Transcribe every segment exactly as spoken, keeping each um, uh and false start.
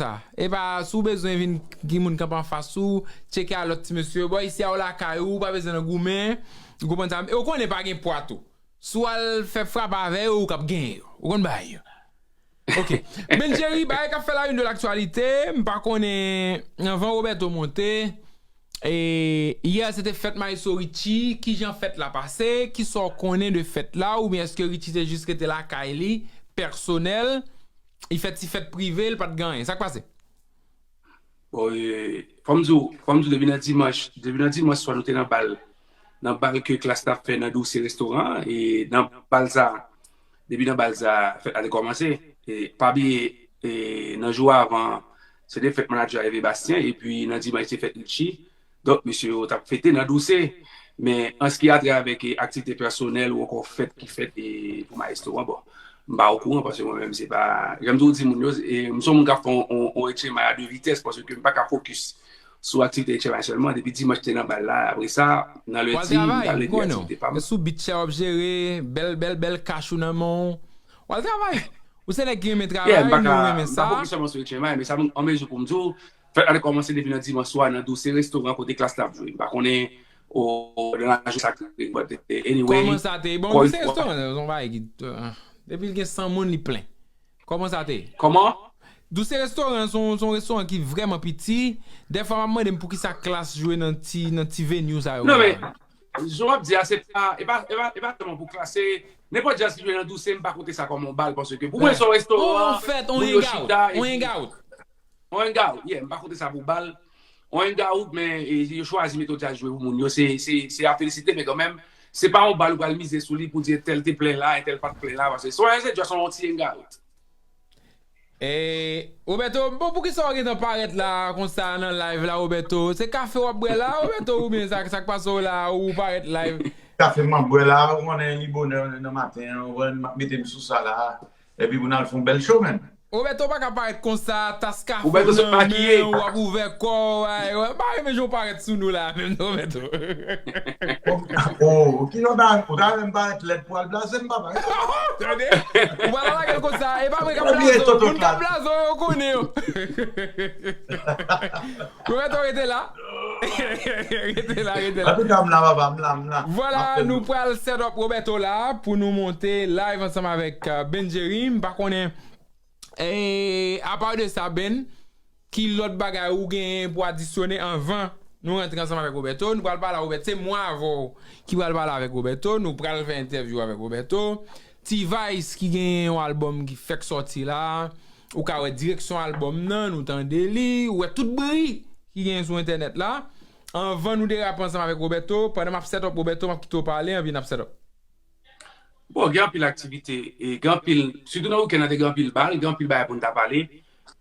sa. Epa, si w bezwen vin gen moun kanpe anfas ou, tcheke a lòt ti mesye yo. Bò, isi a w lakay ou, ou pa bezwen nan goumen. Ou konprann sa? E w konnen pa gen pwa tou. Si w al fè frape avè yo, ou k ap genyen yo. Ou konn bagay yo. Ok. Ben Jerry, bagay k ap fè la une de l'actualité, m pa konnen, anvan Roberto monte, e, yè se te fèt Maestro Richie, kijan fèt la pase, kisa w konnen de fèt la, oubyen èske Richie te jis rete lakay li, pèsonèl, li fè ti fèt prive, li pa t gen anyen. Sa k pase? Bon, e, fò m di w, fò m di w, depi nan dimanch, depi nan dimanch swa nou te nan bal, nan bal ke Klass t ap fè nan Douce Restaurant, e nan bal sa, depi nan bal sa, fèt la te kòmanse, e pa bliye, e nan jou avan, se te fèt manager Hervé Bastien, epi nan dimanch se fèt Richie, donk mesye yo t ap fete nan Douce, men an ce qui a trait avèk, e, aktivite pèsonèl ou ankò fèt ki fèt, e, pou Maestro an, bon, m pa okouran, paske mwen menm, se pa, jan m toujou di moun yo, e, m se yon moun k ap fè yon, yon, yon H M I a de vitès, paske m pa ka fokis sou aktivite H M I sèlman. Depi dimanch te nan bal la, apre sa, nan lendi, m t al regle aktivite pa m. Sou beat sa w ap jere, bèl, bèl, bèl kach ou nan men w. W al travay. Ou se nèg ki renmen travay, nou renmen sa. M pa fokis sèlman sou H M I, men sa, an mezi pou m di w, fèt la te kòmanse depi nan dimanch swa, nan Douce Restaurant kote Klass t ap jwe. M pa konnen, o, nan lajou sa k rete, but anyway. Kòman sa te ye? Bon, Douce Restaurant, se yon bagay ki, ah, depi l gen san moun, li plen. Kòman sa te ye? Kòman? Douce Restaurant, se yon, se yon restoran ki vrèman piti. Dèfwa, m ap mande m poukisa Klass jwe nan ti, nan ti venue sa yo. Non, men, jan w ap di a, se pa, e pa, e pa, e pa sèlman pou Klass, se nenpòt djaz ki jwe nan Douce, m pa konte sa kòm yon bal, paske pou mwen, se yon restoran, on fèt, on hangout, on hangout. On hangout, yeah, m pa konte sa pou bal. On hangout, men, e, yo chwazi mete yon djaz jwe pou moun yo, se, se, se a felisite, men kanmenm, se pa yon bal ou pral mize sou li pou di entèl te plen la, entèl pa t plen la, paske se, se just yon ti hangout. E, Roberto, bon, poukisa w gentan parèt la konsa nan live la, Roberto? Se kafe w ap bwè la, Roberto, oubyen sa, sa k pase w la, ou parèt live? Kafe m ap bwè la, ou konnen li bonè nan maten an, ou konprann, m ap mete m sou sa la, epi pou n al fè yon bèl show, man. Roberto pa ka parèt konsa, tas kafe w nan men w, w ap ouvè kò w, ay, w pa renmen jan w parèt sou nou la, menm non, Roberto. Oh, ki jan w ta, ou ta renmen parèt lèd pou al blaze m, papa? Tande, ou pa ta lage l konsa, e pa mwen k ap blaze w, moun k ap blaze w yo konnen yo. Roberto, rete la. Rete la, rete la. Antouka, m la, papa, m la, m la. Vwala, nou pral set up Roberto la pou nou monte live ansanm avèk, euh, Ben Jerry. M pa konnen, e, apa de sa, Ben, ki lòt bagay ou genyen pou adisyone anvan nou rantre ansanm avèk Roberto? Nou pral pale a Roberto, se mwen avè w ki pral pale avèk Roberto. Nou pral fè entèvyou avèk Roberto. T-Vice ki genyen yon albòm ki fèk sòti la. Ou ka wè direksyon albòm nan, nou tande li, ou wè tout bri ki genyen sou entènèt la. Anvan nou derape ansanm avèk Roberto, pandan m ap set up Roberto, m ap kite w pale, anpi n ap set up. Bon, gen anpil aktivite, e gen anpil, sitou nan wikenn nan te gen anpil bal, gen anpil bagay pou n ta pale.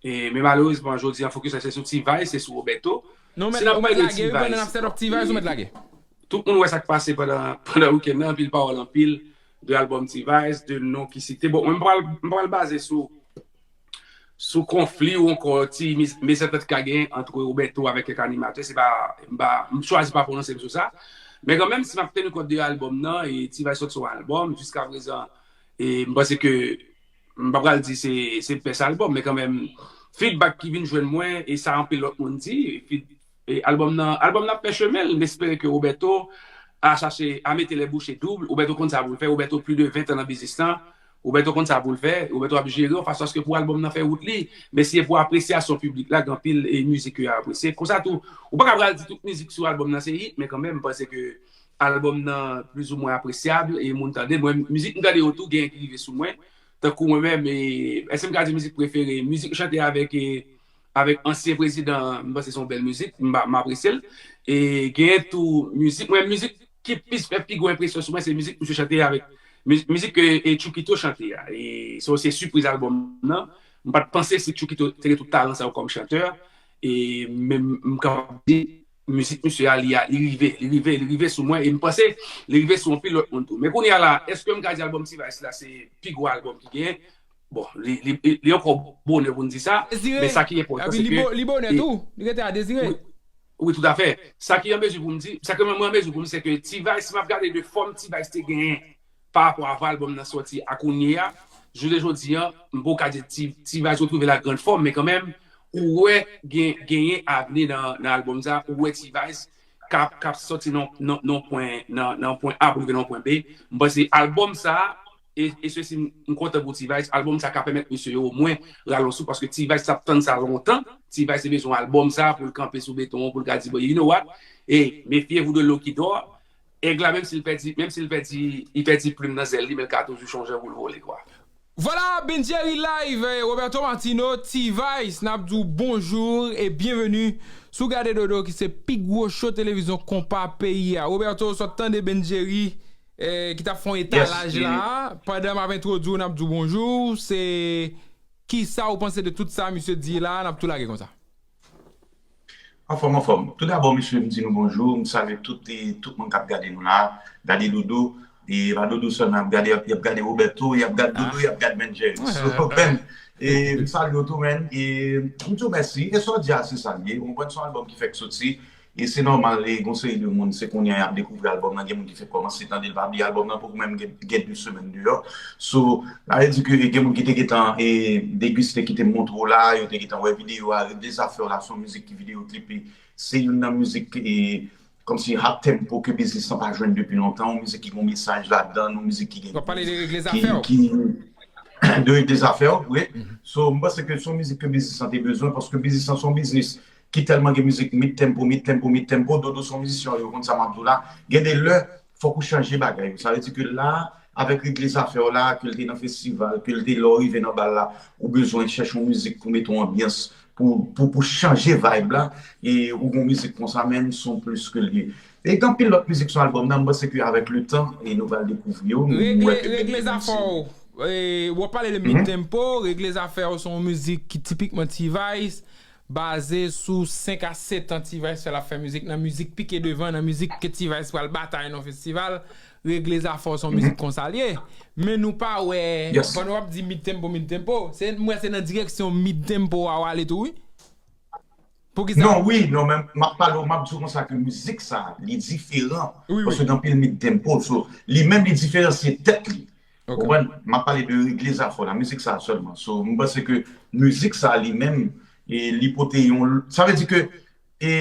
E, men malerezman, jodi an, fokis la se sou T-Vice, se sou Roberto. Non, si n ap pale de T-Vice, pandan n ap set up T-Vice, ou mèt lage. Tout moun wè sa k pase pandan, pandan wikenn nan, anpil pawòl, anpil de albòm T-Vice, de non ki site. Bon, mwen, m pral, m pral baze sou, sou konfli ou ankò ti miz-, mezantant ka gen ant Roberto avèk kèk animatè. Se pa, m pa, m chwazi pa pwononse m sou sa. Men kanmenm, si m ap teni kont de albòm nan, e T-Vice sot sou albòm, jiska prezan, e m panse ke m pa pral di se, se best album, men kanmenm, feedback ki vin jwenn mwen, e sa anpil lòt moun di, feed-, e album nan, album nan ap fè chemen l, m espere ke Roberto a chache, a mete les bouchées doubles. Roberto konn sa pou l fè, Roberto plis de ven tan nan biznis lan, Roberto konn sa pou l fè, Roberto ap jere yon fason aske pou album nan fè wout li, men si se pou apresyasyon piblik la, gen anpil, e, mizik ke yo apresye. Konsa tou, ou pa ka pral di tout mizik sou album nan se hit, men kanmenm, m panse ke album nan plizoumwen apresyab, e moun tande. Mwen, mizik m tande yo tou, gen ki rive sou mwen. Tankou mwen menm, e, èske m ka di mizik prefere? Mizik m chante avèk, e, avèk ansyen prezidan, m panse se yon bèl mizik, m, m apresye l. E genyen tou mizik, mwen, mizik ki plis fè pi gwo enpresyon sou mwen, se mizik misye chante avèk, miz-, mizik ke, e, Chukito chante a. E se, se sipriz album nan. M pa t panse si Chukito te gen tout talan sa yo kòm chantè. E, men m kapab di, mizik misye a, li a, li rive, li rive, li rive sou mwen, e m panse li rive sou anpil lòt moun tou. Men kounye a la, èske m ka di album T-Vice la se pi gwo album ki genyen? Bon, li, li, li, li ankò bonè pou n di sa, men sa ki enpòtan, se ke li bonè tou, li rete a dezire. Wi, wi, toutafè. Sa ki an mezi pou m di, sa ke mwen, mwen an mezi pou m, se ke T-Vice, si m ap gade de fòm T-Vice te genyen pa rapò avan album nan sòti a kounye a, jounen jodi an, m poko ka di T-, T-Vice retwouve la grande forme, men kanmenm, ou wè gen, genyen avni nan, nan albòm sa, ou wè T-Vice k ap, k ap sòti nan, nan, nan pwen, nan, nan pwen A pou rive nan pwen B. M panse albòm sa, e, e se si m, m kontan pou T-Vice, albòm sa ka pèmèt mesye yo omwen rale yon souf, paske T-Vice t ap tann sa lontan. T-Vice te bezwen albòm sa pou l kanpe sou beton an, pou l ka di, bon, you know what? Hey, méfiez-vous de l'eau qui dort. Èg la, menm si l pèdi, menm si l pèdi, li pèdi plim nan zèl li, men l ka toujou chonje pou l vole, kwa. Vwala, Ben Jerry Live, eh, Roberto Martino, T-Vice, n ap di w bonjou e byenveni sou Gade Dodo ki se pi gwo show televizyon konpa peyi a. Roberto, w sot tande Ben Jerry, eh, ki t ap fè yon etalaj la, pandan m ap entwodui w, n ap di w bonjou, se kisa w panse de tout sa misye di la, n ap tou lage konsa. Anfòm, anfòm. Toudabò, mesye, m di nou bonjou. M salye tout, e, tout moun k ap gade nou la. Gade Dodo. E pa Dodo sèlman y ap gade, y ap, y ap gade Roberto, y ap gade Dodo, y ap gade Ben Jerry. So, Ben, e, m salye w tou, men. E m di w mèsi. E sa w di a, se sa l ye. Ou konprann, se yon albòm ki fèk soti. E se nòmal, e gon seri de moun, se kounye a y ap dekouvri albòm nan. Gen moun ki fèk kòmanse tande l, pa bliye albòm nan poko menm gen, gen de semèn deyò. So, sa vle di ke gen moun ki te gentan, e, degiste, ki te montre w la, yo te gentan wè videyo a, Regle Zafè w la, se yon mizik ki videyo klipe. Se youn nan mizik, e, kòmsi hot tempo ke biznis lan pa jwenn depi lontan, yon mizik ki gon mesaj ladan, yon mizik ki gen, w ap pale de Regle Zafè w? Ki, de Regle Zafè w, wi. So, m panse ke se yon mizik ke biznis lan te bezwen, paske biznis lan se yon biznis ki tèlman gen mizik mid tempo, mid tempo, mid tempo. Dodo se yon mizisyen, yo konn sa m ap di w la. Gen de lè, fòk ou chanje bagay yo. Sa vle di ke la, avèk Regle Zafè w la, ke l te nan festival, ke l te lè w rive nan bal la, ou bezwen chèche yon mizik pou mete yon anbyans, pou, pou, pou chanje vibe la, e ou gon mizik konsa, men son plis ke l ye. E gen anpil lòt mizik sou albòm nan, m panse ke avèk le tan, e nou pral dekouvri yo, m wè ke Regle Zafè w, e, w ap pale de mid tempo, Regle Zafè w se yon mizik ki tipikman T-Vice, baze sou senk a sèt an T-Vice fè l ap fè mizik, nan mizik pike devan, nan mizik ke T-Vice pral batay nan festival, Regle Zafè w se yon mizik konsa l ye. Men nou pa wè, pandan w ap di mid tempo, mid tempo, se, m wè se nan direksyon mid tempo a w ale tou, wi. Poukisa? Non, wi, non, men m ap pale w, m ap di w konsa ke mizik sa, li diferan. Wi, wi. Paske gen anpil mid tempo, so, li menm li diferansye tèt li. Ok. Ou konprann? M ap pale de Regle Zafè w la, mizik sa sèlman. So, m panse ke mizik sa li menm, e li pote yon, sa vle di ke, e,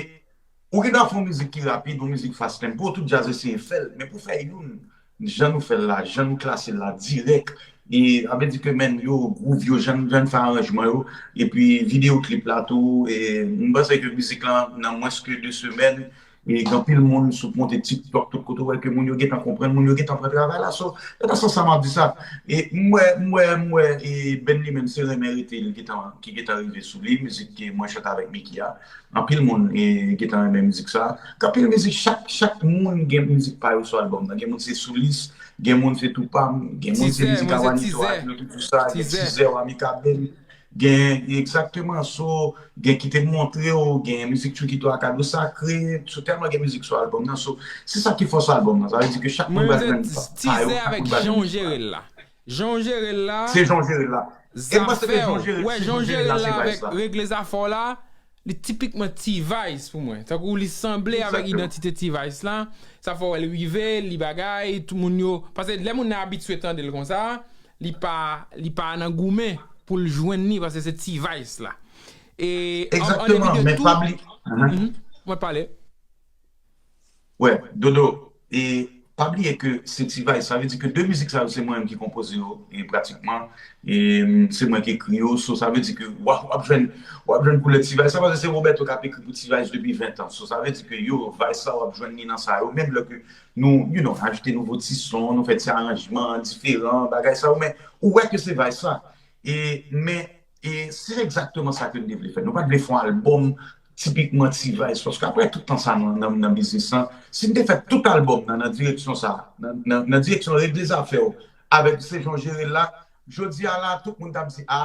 ou gen dwa fè yon mizik ki rapid, yon mizik fast tempo, tout djaz eseye fè l, men pou fè youn, jan nou fè l la, jan nou klase l la, dirèk, e, sa vle di ke, men, yo, gwouv yo, jan, jan n fè aranjman yo, epi videyo klip la tou, e, m panse ke mizik lan, nan mwens ke de semèn, e gen anpil moun sou, monte TikTok, tout kote, ou wè ke moun yo gentan konprann, moun yo gentan pran travay la. So, se nan sans sa m ap di sa. E m wè, m wè, m wè, e Ben li menm se renmen rete li gentan, ki gentan rive sou li, mizik ke mwen chante avèk Mickey a. Anpil moun, e, gentan renmen mizik sa. Gen anpil mizik, chak, chak moun gen mizik pa yo sou albòm nan. Gen moun se Soulis, gen moun se Tou Pa m, gen moun se mizik a Wanito a, Tizè, Tizè, Amika Ben. Gen, egzakteman, so, gen Kite m montre w, gen mizik Chikito a Kado Sakre, so, tèlman gen mizik sou albòm nan, so, se sa ki fòs albòm nan, sa vle di ke chak moun pral jwenn pa yo, chak moun pral jwenn pa yo. Jan w jere l la. Jan w jere l la. Se jan w jere l la. E m panse ke jan w jere l, se jan w jere l la, se vibe sa. Regle Zafè w la, li tipikman T-Vice pou mwen. Tankou li sanble avèk idantite T-Vice la. Sa fè w wè l rive, li bagay, tout moun yo. Paske lè moun nan abitye tande l konsa, li pa, li pa nan goumen pou l jwenn li, paske se T-Vice la. E an, an demi de tou, mwen pale. Wè, Dodo, e pa bliye ke se T-Vice, sa vle di ke de mizik sa yo se mwen menm ki konpoze yo, e pratikman, e se mwen ki ekri yo, so sa vle di ke w ap, w ap jwenn, w ap jwenn koulè T-Vice sa, paske se Roberto k ap ekri pou T-Vice depi ven tan, so sa vle di ke yo, vibe sa w ap jwenn li nan sa yo, menm lè ke nou, you know, ajoute nouvo ti son, nou fè ti aranjman diferan, bagay sa yo, men ou wè ke se vibe sa. E, men, e se egzakteman sa ke n te vle fè. Nou pa t vle fè yon albòm tipikman T-Vice, paske apre tout tan sa nan, nan, nan biznis lan, si n te fè tout albòm nan, nan direksyon sa, nan, nan, nan direksyon Regle Zafè w, avèk Se jan w jere l la, jodi a la, tout moun t ap di, a,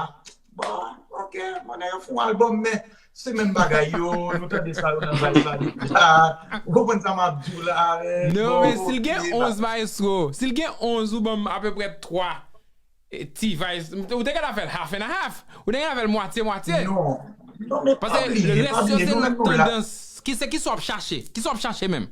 bon, ok, bon, nèg yo fè yon albòm, men se menm bagay yo, nou tande sa yo nan vibe la deja. Ou konprann sa m ap di w la, men non, bon, men si l gen onz maestro, si l gen onz, ou ban m apeprè twa, e, T-Vice, ou te gentan fè l half and half, ou te gentan fè l mwatye mwatye. Non, non, men pa bliye, pa bliye, nou menm nou la. Paske lè, lè se lòt tandans, ki se, kisa w ap chache? Kisa w ap chache menm?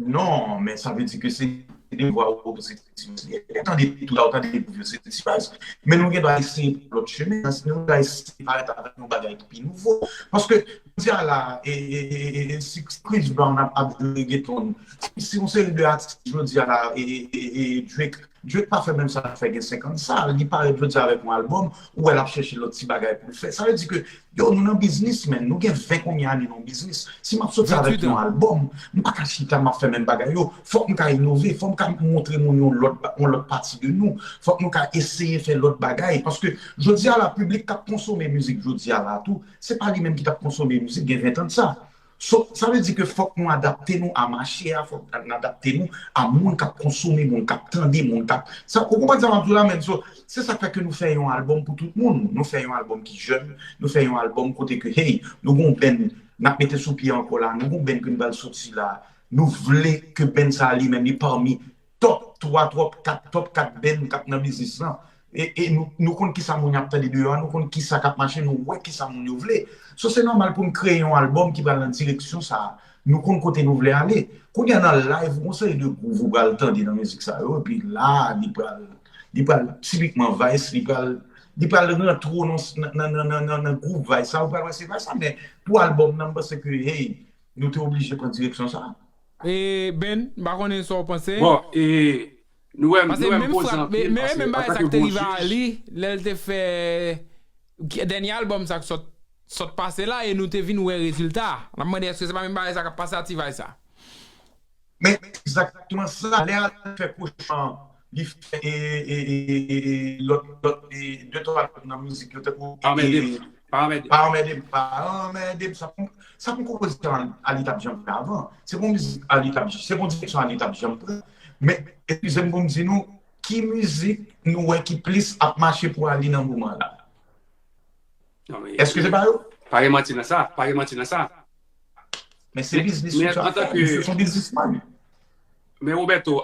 Non, men sa vle di ke se se devwa ou pou se T-Vice li ye. Ou tande tou la, ou tande pou vye se T-Vice. Men nou gen dwa eseye pran lòt chemen, nou gen dwa eseye parèt avèk yon bagay ki pi nouvo. Paske, jodi a la, e, e, e, e, e, si Chris Brown ap, ap jwe reggaeton, si, si yon seri de atis, jodi a la, e, e, e, e, Drake, Drake pa fè menm sa l fè gen senk an de sa, li parèt jodi a avèk yon albòm, ou wè l ap chèche lòt ti bagay pou l fè. Sa vle di ke, yo, nou nan biznis, men, nou gen ven konbyen ane nan biznis. Si m ap soti avèk yon albòm, m pa ka chita, m ap fè menm bagay yo. Fòk m ka inove, fòk m ka montre moun yon lòt, yon lòt pati de nou. Fòk nou ka eseye fè lòt bagay. Paske, jodi a la, piblik k ap konsome mizik jodi a la tou, se pa li menm ki t ap konsome mizik gen ven tan de sa. So, sa vle di ke fòk nou adapte nou a mache a, fòk n adapte nou a moun k ap konsome, moun k ap tande, moun k ap, sa, ou konprann sa m ap di w la, men? So, se sa k fè ke nou fè yon albòm pou tout moun. Nou fè yon albòm ki jèn, nou fè yon albòm kote ke, hey, nou gon band n ap mete sou pye ankò la, nou gon band ke n pral soti la. Nou vle ke band sa a li menm, li pami top twa, top kat, top kat band k ap nan biznis lan. E, e nou, nou konn kisa moun yo ap tande deyò a, nou konn kisa k ap mache, nou wè kisa moun yo vle. So, se nòmal pou n kreye yon albòm ki pral nan direksyon sa a. Nou konn kote nou vle ale. Kounye a nan live, gon seri de gwouv ou pral tande nan mizik sa yo, epi la, li pral, li pral tipikman Vice, li pral, li pral rantre w nan, nan, nan, nan, nan, nan gwouv Vice sa, ou pral wè se Vice sa, men pou albòm nan, m panse ke, hey, nou te oblije pran direksyon sa a. E Ben, m pa konnen sa w panse. Bon, e nou wè, nou wè m poze anpil. Men menm bagay sa k te rive a li, lè l te fè dènye albòm sa k sot, sot pase la, e nou te vin wè rezilta. N ap mande èske se pa menm bagay sa k ap pase a T-Vice sa. Men egzakteman sa, lè a fè Kochon, li fè e, e, e, e, e, lòt, lòt, e, de twa lòt nan mizik yo, tankou. Pa anmède m, pa anmède m. Pa anmède m, pa anmède m. Sa pa, sa pa yon konpozisyon a li t ap janm fè avan. Se pa yon mizik a li t ap, se pa yon direksyon a li t ap janm pran. Men, eskize m pou m di nou, ki mizik nou wè ki plis ap mache pou Ali nan moman la? Èske se pa yo? Pa gen manti nan sa, pa gen manti nan sa. Men se biznis misye ap fè, misye se yon biznismann. Men Roberto,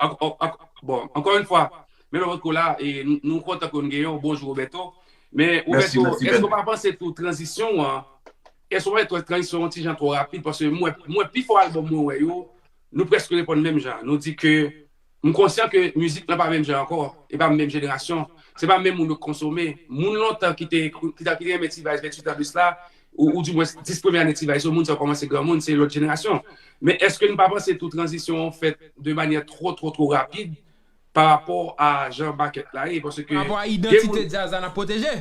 bon, ankò yon fwa, men lè w ret kou la, e nou kontan ke nou genyen w, bonjou Roberto. Men Roberto, èske w pa panse tou tranzisyon an, èske w pa panse tou tranzisyon an yon ti jan twò rapid? Paske mwen, mwen pifò albòm mwen wè yo, nou prèske reponn menm jan. Nou di ke M konsyan ke mizik lan pa menm jan ankò, e pa menm jenerasyon. Se pa menm moun yo k konsome. Moun lontan ki te, ki te, ki te renmen T-Vice venntuit an de sila, ou, ou dimwens dis premye ane T-Vice yo, moun sa yo kòmanse granmoun, se lòt jenerasyon. Men èske n pa panse tou tranzisyon an fèt de manyè twò, twò, twò rapid pa rapò a jan makèt la ye? Paske. Pa rapò a idantite djaz la n ap pwoteje.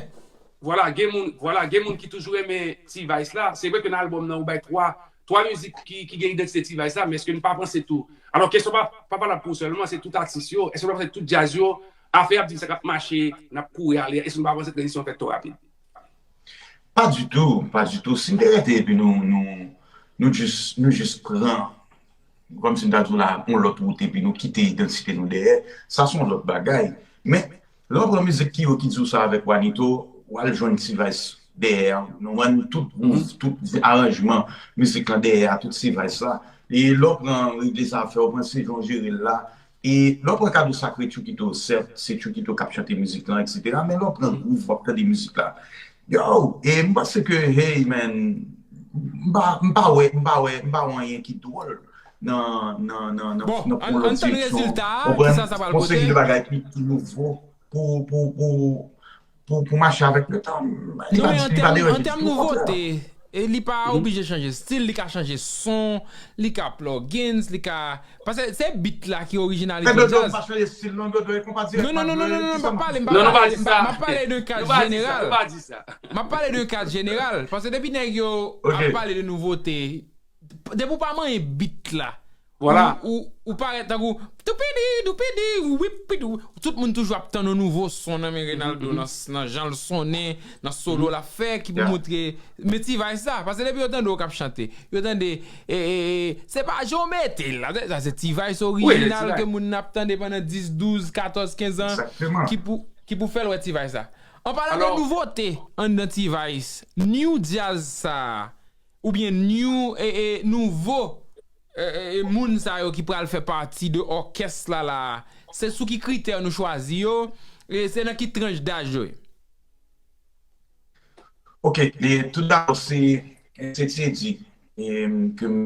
Vwala, gen moun, vwala, gen moun ki toujou renmen T-Vice la. Se vre ke nan albòm nan ou bay twa, twa mizik ki, ki gen idantite T-Vice la, men èske n pa panse tou? Alò, kesyon pa, pa valab pou ou sèlman, se tout atis yo. Èske n pa panse tout djaz yo, afè y ap di sa k ap mache, n ap kouri ale, èske n pa panse tranzisyon an fèt twò rapid? Pa ditou, pa ditou. Si n te rete epi nou, nou, nou jis, nou jis pran kòmsi m ta di w la, yon lòt wout epi nou kite idantite nou dèyè, sa se yon lòt bagay. Men, lè w pran mizik Kiyo ki di w sa avèk Wanito, w al jwenn T-Vice dèyè a. Nou wè tout gwouv, tout aranjman mizik lan dèyè a, tout T-Vice la. E lè w pran Regle Zafè, w pran Se Jan w Jere l la, e lè w pran Kado Sakre Chikito, sèt, se Chikito k ap chante mizik lan, etsetera. Men lè w pran gwouv, w ap tande mizik la. Yo, e m panse ke, hey man, m pa, m pa wè, m pa wè, m pa wè anyen ki dwòl nan, nan, nan, nan, nan pran lòt direksyon. Ou konprann? Yon seri de bagay ki, ki nouvo pou, pou, pou, pou, pou mache avèk letan. Li pa, li pa deranje ditou, okontrè. E li pa oblije chanje stil, li ka chanje son, li ka plugins, li ka, paske se beat la ki orijinalite djaz. Dodo, m pa chanje stil non, Dodo, e konpa dirèk m ap jwe. Non, non, non, non, non, m ap pale, m ap pale de kad jeneral. M ap pale de kad jeneral. Paske depi nèg yo ap pale de nouvote, depi w pa manyen beat la, Vwala. Ou, ou, ou parèt tankou doupidi, doupidi, wipidi. Tout moun toujou ap tann yon nouvo son nan men Reynaldo, nan, nan jan l sonnen, nan solo l ap fè, ki pou montre. Men T-Vice sa, paske depi yo tande w k ap chante, yo tande, e, e, e, se pa Jan w mete l la, sa se T-Vice orijinal ke moun nan ap tande pandan dis, douz, katòz, kenz an, ki pou, ki pou fè l wè T-Vice sa. An palan de nouvote anndan T-Vice, new djaz sa, oubyen new, e, e, nouvo, e, e, e, moun sa yo ki pral fè pati de òkès la la, se sou ki kritè nou chwazi yo, e se nan ki tranch daj yo ye? Ok, e, tout dabò se, se Teddy. e, ke m,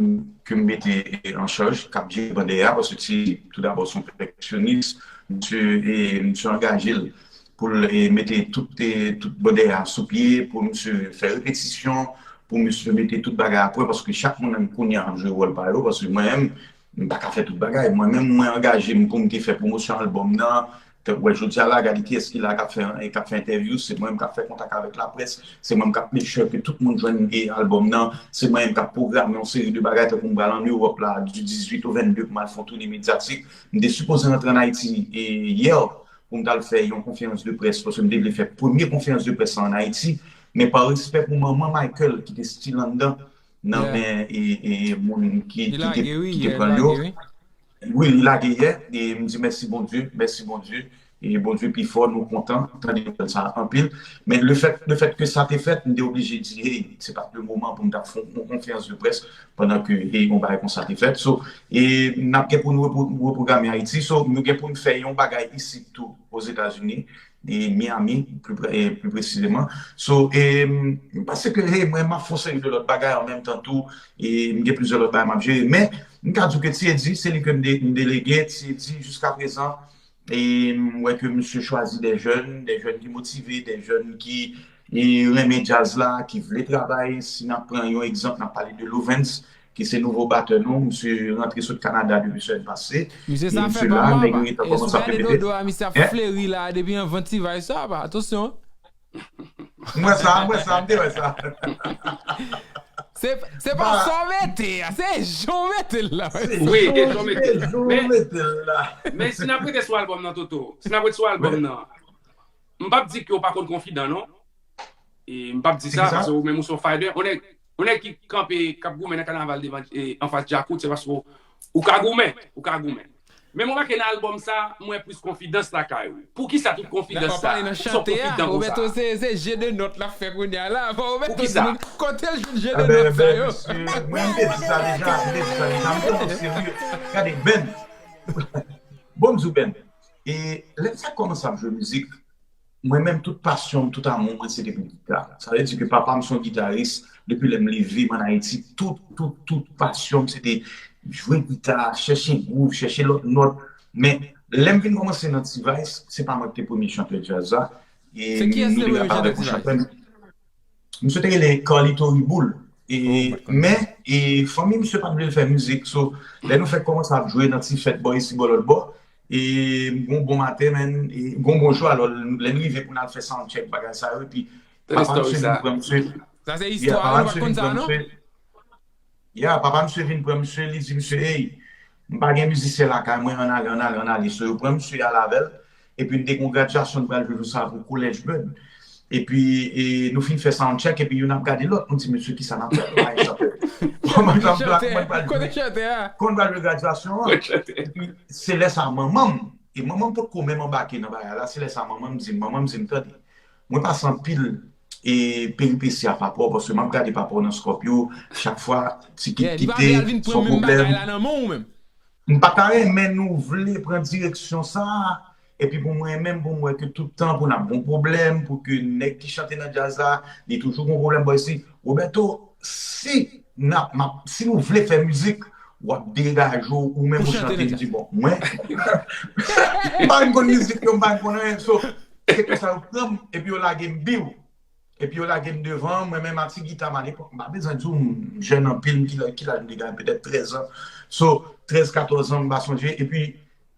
ke m mete, e, an chaj, k ap jere banda a, paske ti, tou dabò, se yon pèfeksyonis, misye, e, misye angaje l pou l, e, mete tout, e, tout banda a sou pye, pou misye fè repetisyon, pou misye mete tout bagay a pwen, paske chak moun kounye a ap jwe wòl pa yo, paske mwen menm, m pa ka fè tout bagay. Mwen menm, mwen angaje m pou m te fè pwomosyon albòm nan, tankou wè jodi a la, gade kiyès ki la k ap fè, k ap fè entèvyou, se mwen menm k ap fè kontak avèk laprès, se mwen menm k ap make sure ke tout moun jwenn, e, albòm nan, se mwen menm k ap pwograme yon seri de bagay, tankou m pral ann Ewòp la, du dizuit au vingt-deux pou m al fè yon toune medyatik. M te sipoze rantre ann Ayiti, e, yè, pou m t al fè yon konferans de près, paske m te vle fè premye konferans de près la ann Ayiti, men pa respè pou manman Michael ki te still anndan, nan men, e, e, moun ki, ki te, ki te pran l yo. Wi, li lage yè, e m di mèsi Bondye, mèsi Bondye, e Bondye pi fò, nou kontan tande nouvèl sa a anpil. Men le fèt, le fèt ke sa te fèt, m te oblije di, hey, se pa t le moman pou m t ap fè yon konferans de près pandan ke, hey, yon bagay konsa te fèt. So, e n ap gen pou nou repwo-, repwograme Ayiti. So, nou gen pou n fè yon bagay isit tou, Ozetazini, e Miami, pli pre-, e pli presizeman. So, e, m panse ke, hey, mwen, m ap fè yon seri de lòt bagay an menm tan tou, e m gen plizyè lòt bagay m ap jere. Men, m ka di w ke Ti Edi, se li ke m de-, m delege, Ti Edi, jiska prezan, e m wè ke misye chwazi de jèn, de jèn ki motive, de jèn ki, e renmen djaz la, ki vle travay. Si n ap pran yon egzanp, n ap pale de Louvens, ki se nouvo batè nou. Misye rantre sot Kanada depi semèn pase. Misye sa fè pa mal, pa. E si w gade dodo a, misye ap fleri la depi anvan T-Vice sa, pa. Atansyon. M wè sa, m wè sa, m te wè sa. Se, se pa sa w mete a, se jan w mete l la. Wi, se jan w mete l. Men, men si n ap rete sou albòm nan, Toto, si n ap rete sou albòm nan, m p ap di ke w pa konn konfidan, non. E m p ap di sa, paske ou menm ou se yon fighter. Yon nèg, yon nèg ki kanpe, k ap goumen nan kanaval devan, e, anfas Djakout, se paske ou, ou ka goumen, ou ka goumen. Men m remake nan albòm sa, m wè plis konfidans lakay ou. Poukisa tout konfidans sa? Poukisa w konfidan konsa? Roberto, se, se je de nòt l ap fè kounye a la. Fò Roberto di nou kote l jwenn je de nòt sa yo. Mwen, m te di sa deja, m te di sa deja, m te serye. Gade, Ben, bon, m di w, Ben, e lè m sa kòmanse ap jwe mizik, mwen menm, tout pasyon m, tout amou mwen, se te pou gita. Sa vle di ke papa m se yon gitaris. Depi lè m leve m ann Ayiti, tout, tout, tout pasyon m, se te jwe gita, chèche gwouv, chèche lòt nòt. Men, lè m vin kòmanse nan T-Vice, se pa mwen ki te premye chantè djaz la. E nou te rele avèk yon chantè. Misye te rele Carlito Riboul. E, men, e, fanmi misye pa t vle l fè mizik. So, lè nou fèk kòmanse ap jwe nan ti fèt bò isi, bò lòt bò, e, gon bon maten, men, e, gon bon jou, alò, lè n rive pou n al fè sound check, bagay sa yo, epi papa misye vin pran misye. Sa se istwa, nou pa t konn sa, non? Ya, papa misye vin pran misye, li di misye, hey, m pa gen mizisyen lakay mwen, ann ale, ann ale, ann ale. So, yo pran misye, y al avè l. Epi n te gen yon gradyasyon n pral jwe jou sa a pou College Bud. Epi, e, nou fin fè sound check, epi youn ap gade lòt, nou di, mesye, kisa n ap fè? Nou pa gen chantè. Kòman n ap fè? Kòman n pral jwe? Kote chantè a? Kòman n pral jwe gradyasyon an? Epi, se lè sa a manman m, e manman m potko menm anbake nan bagay la, se lè sa a manman m di m, manman m di m, tande, mwen pase anpil e peripesi a papa w, paske m ap gade papa w nan Scorpio, chak fwa ti kit kite, se yon pwoblèm. M pa ta renmen nou vle pran direksyon sa a, epi pou mwen menm, pou m wè ke tout tan pou n ap gon pwoblèm, pou ke nèg ki chante nan djaz la, li toujou gon pwoblèm bò isi. Roberto, si n ap, m ap, si nou vle fè mizik, w ap degaje w, ou menm ou chante, m di, bon, mwen, m pa menm konn mizik yo, m pa menm konn anyen, so, se konsa yo pran m, epi yo lage m biw. Epi yo lage m devan, mwen menm ak ti gita m alepòk, m pa bezwen di w, m jèn anpil, m ki la-, ki laj m te genyen, petèt trèz an. So, trèz, katòz an, m pa sonje. Epi,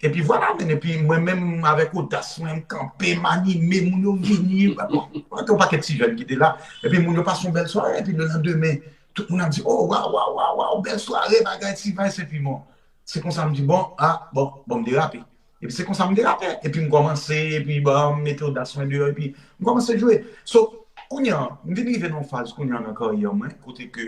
epi vwala, men, epi mwen menm avèk odas mwen, m kanpe, m anime, moun yo vini. Bon, yon pakèt ti jèn ki te la. Epi moun yo pase yon bèl sware, epi lelandemen, tout moun ap di, oh, waw, waw, waw, waw, bèl sware, bagay, T-Vice, epi bon. Se konsa m di, bon, ah, bon, bon, m derape. Epi se konsa m derape. Epi m kòmanse, epi bon, m mete odas mwen deyò, epi m kòmanse jwe. So, kounye a, m vin rive nan yon faz kounye a nan karyè mwen, kote ke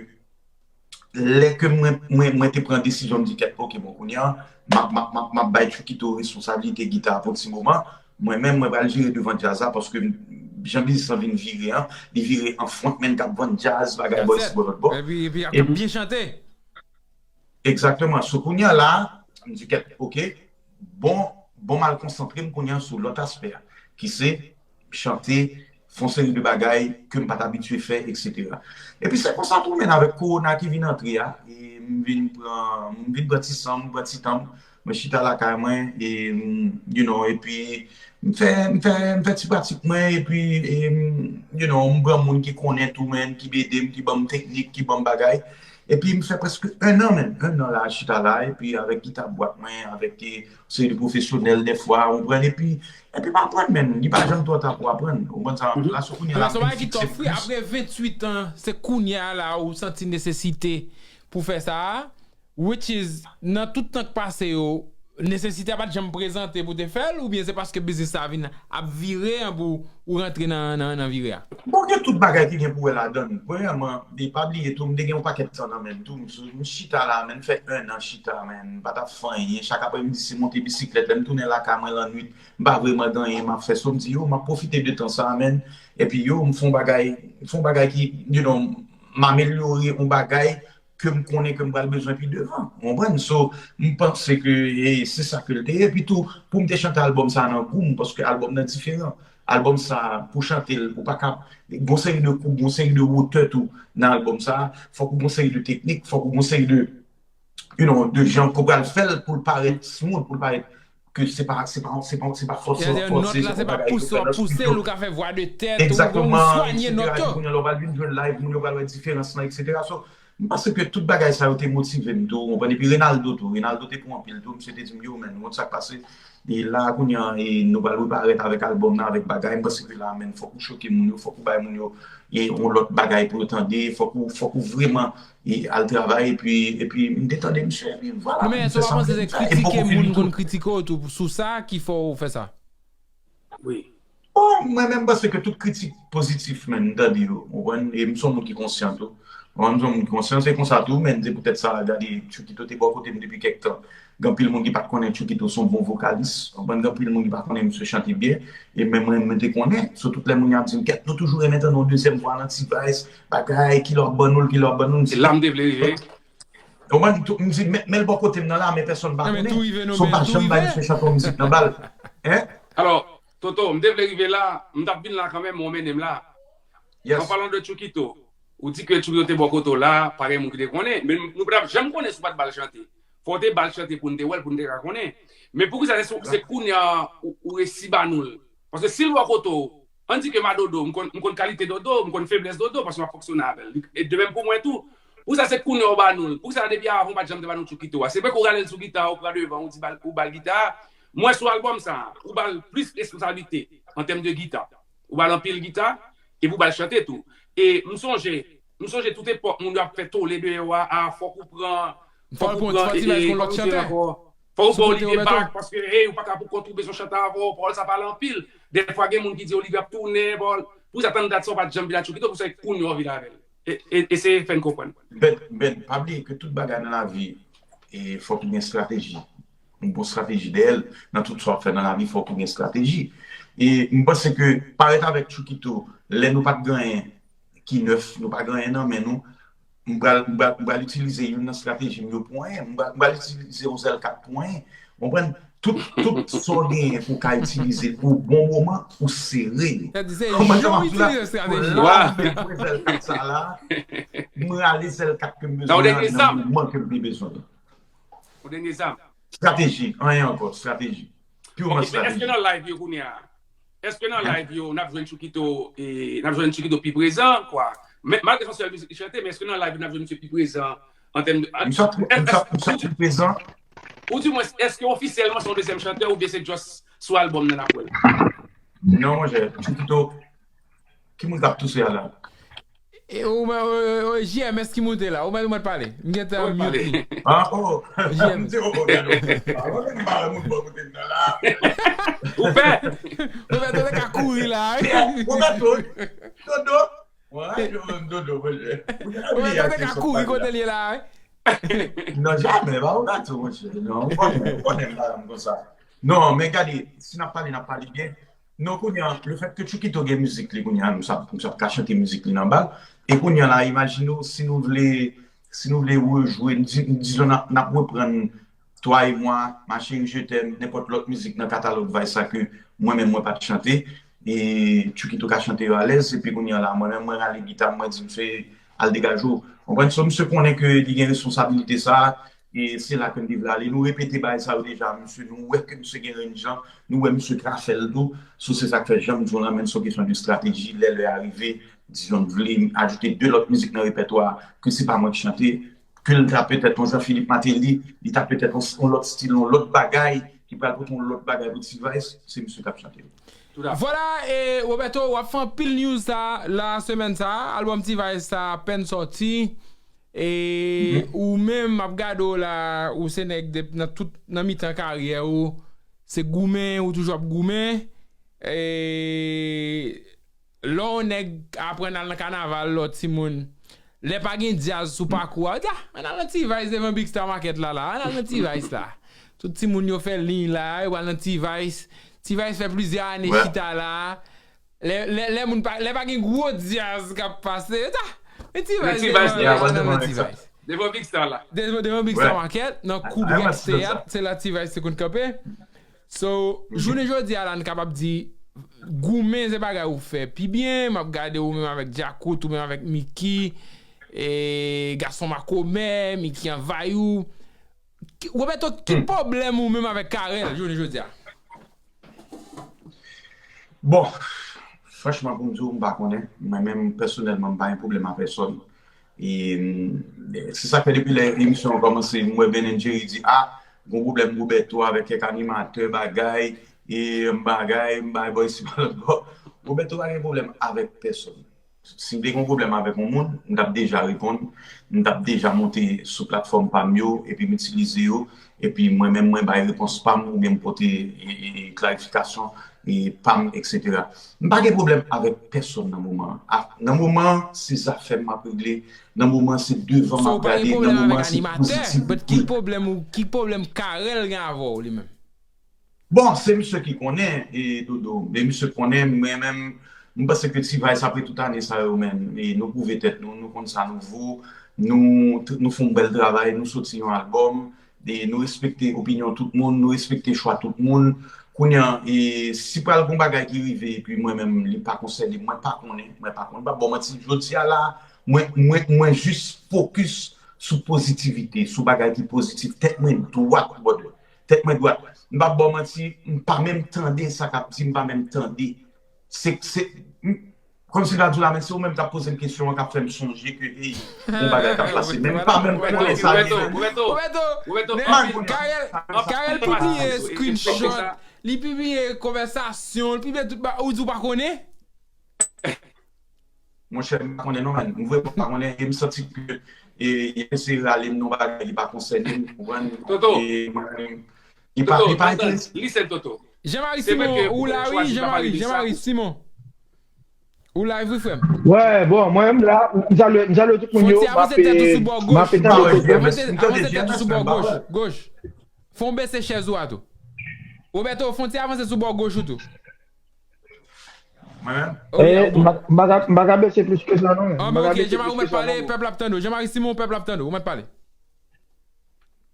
lè ke mwen, mwen, mwen te pran desizyon, m di, kèt, ok, bon, kounye a, m ap, m ap, m ap, m ap bay Chikito responsablite gita a pou ti moman. Mwen menm, mwen pral jere devan djaz la, paske m, jan biznis lan vin vire an, li vire an frontman k ap vann djaz, bagay bò isi, bò lòt bò. Epi, epi, ap byen chante. Egzakteman. So, kounye a la, m di, kèt, ok, bon, bon, m al konsantre m kounye a sou lòt aspè a, ki se chante, fè yon seri de bagay ke m pa t abitye fè, etsetera. Epi se konsa tou, menn, avèk kowona ki vin antre a, e m vin pran, m vin pran ti san m, m pran ti tan m, mwen chita lakay mwen, e, m, you know, epi m fè, m fè, m fè ti pratik mwen, epi, e, m, you know, m pran moun ki konnen tou, menn, ki ede m, ki ban m teknik, ki ban m bagay. Epi m fè prèske en an, menn, en an la, chita la, epi avèk gita bwat mwen, avèk, e, seri de pwofesyonèl dèfwa, ou konprann, epi, epi m aprann, menn, li pa janm twò ta pou aprann, ou konprann sa m ap di la, so kounye a la, m vin fikse m plis. Apre venntuit an, se kounye a la ou santi nesesite pou fè sa a, which is, nan tout tan k pase yo, nesesite a pa t janm prezante pou te fè l, oubyen se paske biznis sa a vin ap vire an pou ou rantre nan, nan, nan vire a? Bon, gen tout bagay ki gen pou wè ladan l. Premyèman, e pa bliye tou, m te gen yon pakèt tan nan men m tou. M sou, m chita la, menn, m fè en an chita, menn. M pa t ap fè anyen. Chak aprèmidi, se monte bisiklèt. Lè m tounen lakay mwen lannwit, m pa vrèman gen anyen m ap fè. So, m di, yo, m ap pwofite de tan sa a, menn. Epi, yo, m fè yon bagay, m fè yon bagay ki, you know, m amelyore yon bagay ke m konnen ke m pral bezwen pi devan. Ou konprann? So, m panse ke, e, se sa ke l te ye. Epi tou, pou m te chante albòm sa a nan gou m, paske albòm nan diferan. Albòm sa a, pou chante l, ou pa ka, gon seri de koup, gon seri de wotè tou nan albòm sa a. Fòk ou gon seri de teknik, fòk ou gon seri de, you know, de jan ke w pral fè l pou l parèt smooth, pou l parèt ke se pa, se pa, se pa, se pa fòse w ap fòse, se pa yon bagay ke w fè nan estidyo. Ou ka fè vwa de tèt ou, ou swanye nòt yo. Kounye a, lè w pral vin jwe live, moun yo pral wè diferans lan, etsetera. So, m panse ke tout bagay sa yo te motive m tou, ou konprann? Epi Renaldo tou, Renaldo te pran anpil tou, misye te di m, yo, menn, ou konn sa k pase? E la, kounye a, e nou pral reparèt avèk albòm nan, avèk bagay. M panse ke la, menn, fòk ou choke moun yo, fòk ou bay moun yo, e yon lòt bagay pou yo tande, fòk ou, fòk ou vrèman, e al travay, epi, epi m te tande misye, epi vwala, m fè sa m vle m fè, e m poko fini tou. Kritike moun konn kritike w tou sou sa ki fè w fè sa. Wi. Bon, mwen menm, m panse ke tout kritik pozitif, menn, m tande yo, ou konprann? E m se yon moun ki konsyan tou. Ou konprann? M se yon moun ki konsyan, se konsa tou, menn, se poutèt sa, gade, Chukito te bò kote m depi kèk tan. Gen anpil moun ki pa t konnen Chukito se yon bon vokalis. Ou konprann? Gen anpil moun ki pa konnen misye chante byen. E menm mwen, mwen te konnen. So, tout lè moun yo ap di m, "Kèt, nou toujou renmen tande yon dezyèm vwa nan T-Vice, bagay, kilè w ap ban nou l, kilè w ap ban nou l." Se la m te vle rive. Ou konprann? M di, "Men, men l bò kote m nan la, men pèsonn pa konnen." So, m pa janm bay misye chante yon mizik nan bal. Hein? Alò, Toto, m te vle rive la, m t ap vin la kanmenm, men w mennen m la. Yes. An palan de Chukito, ou di ke Chukito te bò kote w la, pa gen moun ki te konnen, men nou pa t ap janm konnen si w pa t ba l chante. Fò w te ba l chante pou n te wè l, pou n te ka konnen. Men poukisa se, se kounye a ou, ou resi ba nou l? Paske si l bò kote w, ann di ke m a Dodo, m konn, m konn kalite Dodo, m konn feblès Dodo, paske m ap fonksyone avè l. E de menm pou mwen tou. Poukisa se kounye a w ba nou l? Poukisa depi avan w pa t janm te ba nou Chukito a? Se vre ke w rale l sou gita, ou pran devan, ou di ba l, ou ba l gita a. Mwen sou albòm sa a, ou ba l plis responsablite an tèm de gita. Ou ba l anpil gita, epi ou ba l chante tou. E m sonje, m sonje tout epòk moun yo ap fè tole deyò a, a, fòk ou pran, fòk ou pran, e, e, kòman se ankò? Fòk ou pran Olivier Bach, paske, hey, ou pa ka poukont ou, bezwen chante avè w, pawòl sa pale anpil. Dèfwa gen moun ki di Olivier ap tounen, pawòl. Poukisa tann dat sa w pa t janm vin a Chukito, poukisa se kounye a w vin avè l? E, e, eseye fè n konprann. Ben, Ben, pa bliye ke tout bagay nan lavi, e, fòk ou gen estrateji. Yon bon estrateji dèyè l. Nan tout sa w ap fè nan lavi, fòk ou gen estrateji. E m panse ke parèt avèk Chukito, lè nou pa t gen anyen ki nèf, nou pa gen anyen nan men nou, m pral, m pral, m pral itilize youn nan estrateji m yo pou anyen. M pral, m pral itilize yon zèl kat pou anyen. Ou konprann? Tout, tout sa w genyen pou w ka itilize l pou bon moman, ou sere yo. Sa di se jan w itilize estrateji. Ou la, m pran zèl kat sa la, m rale zèl kat ke m bezwen an nan moman ke m te bezwen. Yon dènye zam. Estrateji, anyen ankò, estrateji. Pirman estrateji. Ok, men èske nan live yo kounye a? Èske nan live yo, n ap jwenn Chukito, e, n ap jwenn Chukito pi prezan, kwa? Men, malgre se yon sèl mizik li chante, men èske nan live yo, n ap jwenn misye pi prezan an tèm de, an, misye ap, misye ap, misye ap pi prezan. Ou di mwen, èske ofisyèlman se yon dezyèm chantè oubyen se just sou albòm nan n ap wè l? Non, monchè, Chukito, ki moun k ap touse a la? E, ou mèt, e, e, J M S ki moute la. Ou mèt, ou mèt pale. M gentan mute li. Ah, oh. J M S. M di, oh, oh, gade, oh. Ah, ou mèt pale, moun bò kote m nan la. Ou pè? Ou mèt, ou te ka kouri la, wi. Roberto, Dodo. Wè, yo menm Dodo, monchè. Ou mèt, ou te ka kouri kote l ye la, wi. Non, jamè, pa Roberto, monchè. Non, ou konnen, ou konnen m pa menm konsa. Non, men gade, si n ap pale, n ap pale byen. Non, kounye a, lefètke Chukito gen mizik li, kounye a, nou sa, nou sa ka chante mizik li nan bal. E kounye a la, imajine w, si nou vle, si nou vle rejwe, di-, dizon, n ap, n ap reprann Toi et moi, Ma chérie, je t'aime, nenpòt lòt mizik nan katalòg Vice sa ke mwen menm mwen pa t chante. e Tchouki tou ka chante yo alèz, epi kounye a la, mwen menm, mwen rale gita m, mwen di misye, al degaje w. Konprann? So, misye konnen ke li gen responsabilite sa a, e se la ke m te vle ale. Nou repete bagay sa yo deja, misye, nou wè ke misye gen range lan, nou wè misye ka fè l tou. So, se sa k fè, jan m di w lan, menm se yon kesyon de estrateji, lè lè a rive, Dijon vle ajoute de lòt mizik nan repètwa a, ke se pa mwen ki chante, ke l ta petèt yon Jean Philippe Martelly, li ta petèt yon, yon lòt stil, yon lòt bagay, ki pral pote yon lòt bagay pou T-Vice, se misye k ap chante. Vwala, e Roberto, w ap fè anpil news sa la semèn sa, albòm T-Vice sa apèn sòti, e ou menm m ap gade w la, ou se nèg de, nan tout, nan mitan karyè ou, se goumen, ou toujou ap goumen, e lè yon nèg aprann al nan kanaval, lòt timoun, lè pa gen djaz sou pakou a, yo di, "Ah, ann al nan T-Vice devan Big Star Market la, la, ann al nan T-Vice la." Tout timoun yo fè liy la, yo pral nan T-Vice. T-Vice fè plizyè ane chita la. Lè, lè, lè moun pa, lè pa gen gwo djaz k ap pase, yo di, "Ah, men T-Vice devan, ann al nan T-Vice." Devan Big Star la. Devan, devan Big Star Market, nan kou Bronx Teyat, se la T-Vice te konn kanpe. So, jounen jodi a la, n kapab di, goumen se bagay ou fè pi byen, m ap gade ou menm avèk Djakout, ou menm avèk Mickey, e, Gason Makomè, Mickey Anvayou. Ki- Roberto, ki pwoblèm ou menm avèk Carel, jounen jodi a? Bon, franchman, pou m di w, m pa konnen. Mwen menm, pèsonèlman, m pa gen pwoblèm a pèsòn. E, mm, se sa k fè depi lè emisyon an kòmanse, m wè Ben and Jerry di, "Ah, gon pwoblèm Roberto avèk kèk animatè, bagay, e, m bagay, m bay bò isi pa lòt bò." Roberto pa gen pwoblèm avèk pèsòn. Si m te gen yon pwoblèm avèk yon moun, m t ap deja reponn, m t ap deja monte sou platfòm pa m yo, epi m itilize yo, epi mwen menm, mwen bay repons pa m, oubyen m pote, e, e, e, klarifikasyon, e, pa m, etsetera. M pa gen pwoblèm avèk pèsòn nan moman an. A, nan moman an, se zafè m m ap regle. Nan moman an, se devan m ap gade. Nan moman an, se pozitivite. But ki pwoblèm ou, ki pwoblèm Carel gen avè w li menm? Bon, se misye ki konnen, e, Dodo. E misye konnen, mwen menm, m panse ke T-Vice apre tout ane sa yo, men, e, nou pwouve tèt nou, nou konn sa nou vo, nou, nou fè yon bèl travay, nou soti yon albòm, e nou respekte opinyon tout moun, nou respekte chwa tout moun. Kounye a, e, si pral gon bagay ki rive, epi mwen menm, li pa konsène m, mwen pa konnen, mwen pa konnen, m p ap ba w manti, jodi a la, mwen, mwen, mwen jis fokis sou pozitivite, sou bagay ki pozitif, tèt mwen dwat, brother. Tèt mwen dwat. M p ap ba w manti, m pa menm tande sa k ap di, m pa menm tande. Se, se, m, kòmsi m ta di w la, men se ou menm k ap poze m kesyon an, k ap fè m sonje ke, hey, yon bagay k ap pase. Men m pa menm konnen sa gen. Roberto, Roberto, Roberto, Roberto, anpil, Carel, Carel pibliye screenshot, li pibliye konvèsasyon, li pibliye tout ba-, ou di w pa konnen? Monchè, m pa konnen non, man. M vrèman pa konnen e m santi ke, e, y ap eseye rale m nan bagay ki pa konsène m, ou konprann? Toto, e mwen, li pa, Toto, li pa enterese. Listen, Toto. Jean-Marie Simon, ou la wi, Jean-Marie, Jean-Marie Simon. Ou live wi, frè m. Wè, bon, mwen menm la, m salye, m salye tout moun yo, m ap, m ap tande tout. Avanse tèt ou sou bò goch, goch. Fè w bese chèz ou a tou. Roberto, fè w ti avanse sou bò goch ou tou. Mwen menm? M pa ka, m pa ka bese plis ke sa non. Ah, men ok, Jean-Marie, ou mèt pale, pèp la ap tande w. Jean-Marie Simon, pèp la ap tande w, ou mèt pale.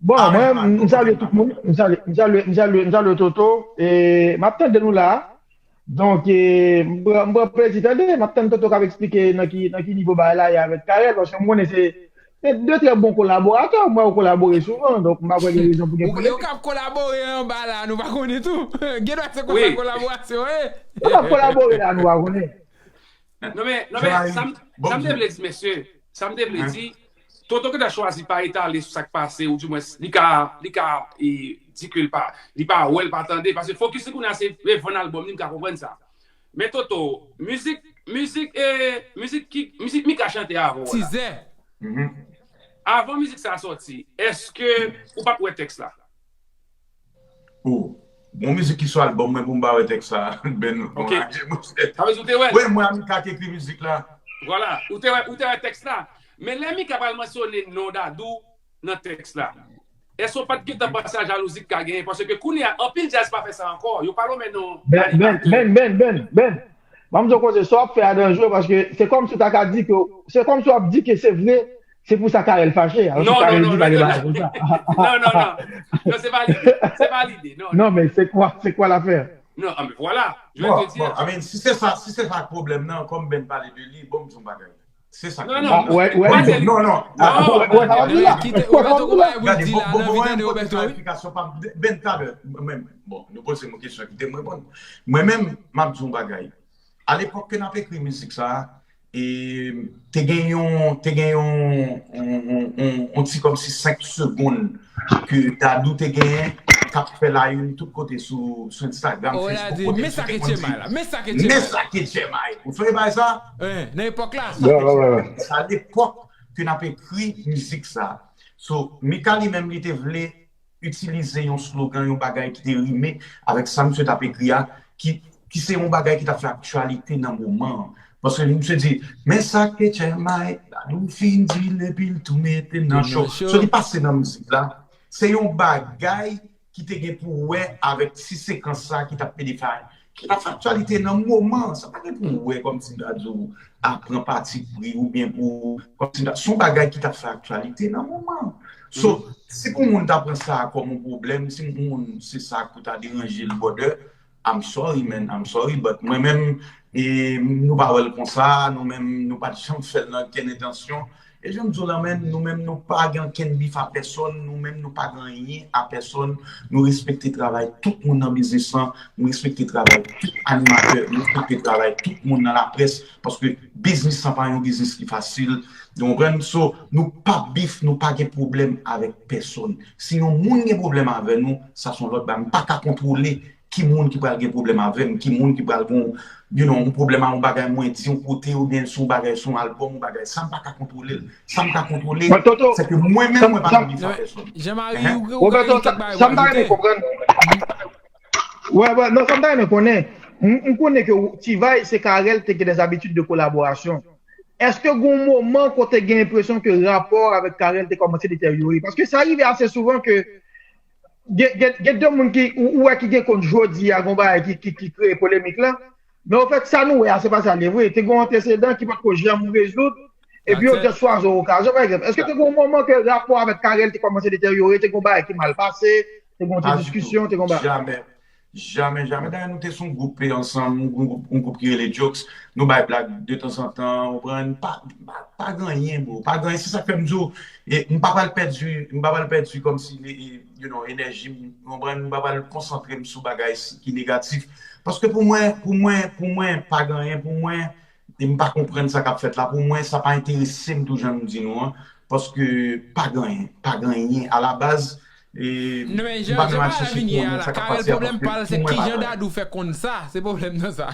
Bon, mwen, m salye tout moun, m salye, m salye, m salye, m salye Toto, e m ap tande nou la. Donk, e, m pran, m pran plezi tande, m ap tann Toto k ap eksplike nan ki, nan ki nivo bagay la ye avèk Carel, paske m konnen se Se de trè bon kolaboratè, m wè yo kolabore souvan, donk m pa kwè gen rezon pou gen pwolemik. Yo k ap kolabore anba la, nou pa konnen tou. Gen dwa se konsa kolaborasyon ye. Yo k ap kolabore la, nou pa konnen. Non, men, non, men, sa m, sa m te vle di, mesye, sa m te vle di, Toto gentan chwazi pa etale sou sa k pase, oudimwens, li ka, li ka, e, di ke l pa, li pa wè, l pa tande, paske fokis li kounye a se revann albòm li, m ka konprann sa. Men Toto, mizik, mizik, e, mizik ki, mizik Mika chante avè w la. Tizè. Avan mizik sa a sòti, èske ou pa t wè tèks la? O, bon mizik ki sou albòm mwen pou m pa wè tèks la, Ben, bon, lage monchè. Sa vle di ou te wè l? Wi, mwen a Mika ki ekri mizik la. Vwala, ou te wè, ou te wè tèks la. Men lè Mika pral mansyone non Dadou nan tèks la, èske w pa t gentan panse a jalouzi k ka genyen? Paske kounye a, anpil djaz pa fè sa ankò. Yo pa lonmen non animatè. Ben, Ben, Ben, Ben, Ben, Ben. Ban m di w koze, sa w ap fè a danjere, paske se kòmsi w ta ka di ke, se kòmsi w ap di ke se vre, se pou sa Carel fache, alòske Carel di pa gen bagay konsa. Non, non, non. Non, se pa lide, se pa lide, non. Non, men se kwa, se kwa lafè? Non, ah, mais voilà, je Bon, vais te bon, dire. I mean, si se sa, si se sa k pwoblèm nan, kòm Ben pale de li, bon, m di yon bagay. Se sa k Non, pwoblèm non. nan. Wè, wè, Wè, wè. non, non. Non, Wè, wè, sa w ap di la. Kite, ou mèt yon bagay pou l Gade, di bon, la, bon, nan bon, vi mwen, tande mwen pote Roberto, wi. klarifikasyon pa m. Ben, talè, mwen, bon, nou poze m yon kesyon, kite m reponn. Mwen menm, m ap di yon bagay. Alepòk ke n ap ekri mizik sa a, e te gen yon, te gen yon, yon, yon, yon, yon ti kòmsi senk segonn ke Dadou te genyen, k ap fè la une tout kote sou, sou Instagram, Oh, la Facebook, di, kote men li sa te ke konn Tchema di, la, men sa ke men Tchema sa la. ke Tchema. Ou sonje bagay sa? Hein, nan epòk la. Wè, wè, wè, wè. Sa lepòk ke n ap ekri mizik sa. So, Mika li menm, li te vle itilize yon slogan, yon bagay ki te rime avèk sa misye t ap ekri a, ki, ki se yon bagay ki t ap fè aktyalite nan moman an. Paske misye di, men sa ke Tchema, Dadou fin di l epi l tou mete nan Nan cho. cho. So, li pase nan mizik la. Se yon bagay ki te gen pou wè avèk ti sekans sa ki t ap pede fè, ki t ap fè aktyalite nan moman an. Sa pa gen pou wè kòmsi Dadou a pran pati pri oubyen pou, kòmsi se yon bagay ki t ap fè aktyalite nan moman an. So, si pou moun ta pran sa kòm yon pwoblèm, si moun se sa pou ta deranje l, brother, I'm sorry, man, I'm sorry, but mwen menm, e, nou pa wè l konsa, nou menm, nou pa t janm fè l nan okenn entansyon. E jan m di w la, menm, nou menm, nou pa gen okenn bif a pèsonn, nou menm, nou pa gen anyen a pèsonn, nou respekte travay tout moun nan biznis lan, nou respekte travay tout animatè, nou respekte travay tout moun nan laprès, paske biznis lan pa yon biznis ki fasil, nou konprann? So, nou pa bif, nou pa gen pwoblèm avèk pèsonn. Si yon moun gen pwoblèm avè nou, sa se yon lòt bagay. M pa ka kontwole ki moun ki pral gen pwoblèm avè m, ki moun ki pral gen, you know, yon pwoblèm a yon bagay mwen di yon kote, oubyen sou yon bagay, sou yon albòm, yon bagay. Sa m pa ka kontwole l. Sa m ka kontwole, Mwen, Toto, se ke mwen menm, sa, mwen pa sa, nan bif a pèsonn. Jean-Marie, Hein? ou, ou gen Roberto, kèk bagay sa pou m ta renmen ajoute? Konprann. Wè, wè, non, sa m ta renmen konnen. M, m konnen ke T-Vice e Carel te gen des habitudes de collaboration. Èske gen yon moman kote gen enpresyon ke rapò avèk Carel te kòmanse deteryore? Paske sa rive ase souvan ke gen, gen, gen de moun ki, ou, ou wè ki gen kont jodi a, gen bagay ki, ki, ki kreye polemik la. Men ofèt, sa nou wè a, se pa sa l ye vre. Te gen yon antesedan ki potko janm rezoud, epi yo just chwazi yon okazyon, pa egzanp. Èske te gen yon moman ke rapò avèk Carel te kòmanse deteryore, te gen yon bagay ki mal pase, te gen yon ti diskisyon, te gen yon bagay? Jamè. Jamè, jamè. Dayè, nou te sou yon gwoup ansanm, yon gwoup, yon gwoup ki rele Jokes. Nou bay blag de tanzantan, ou konprann? Pa, pa, pa gen anyen, bro. Pa gen anyen. Se sa k fè m di w, e m pa pral pèdi, m pa pral pèdi kòmsi, e, e, you know, enèji m, ou konprann? M pa pral konsantre m sou bagay ki negatif. Paske pou mwen, pou mwen, pou mwen, pa gen anyen. Pou mwen, e m pa konprann sa k ap fèt la. Pou mwen, sa pa enterese m tou, jan m di nou an. Paske pa gen anyen, pa gen anyen. Alabaz, e, Non, men m jan, pa menm jan al bagay la chèche vin ye a konnen la, sa k ap Carel, pase a, pwoblèm paske pa l, se pou mwen, pa kijan gen anyen. Dadou fè konn sa, se pwoblèm nan sa.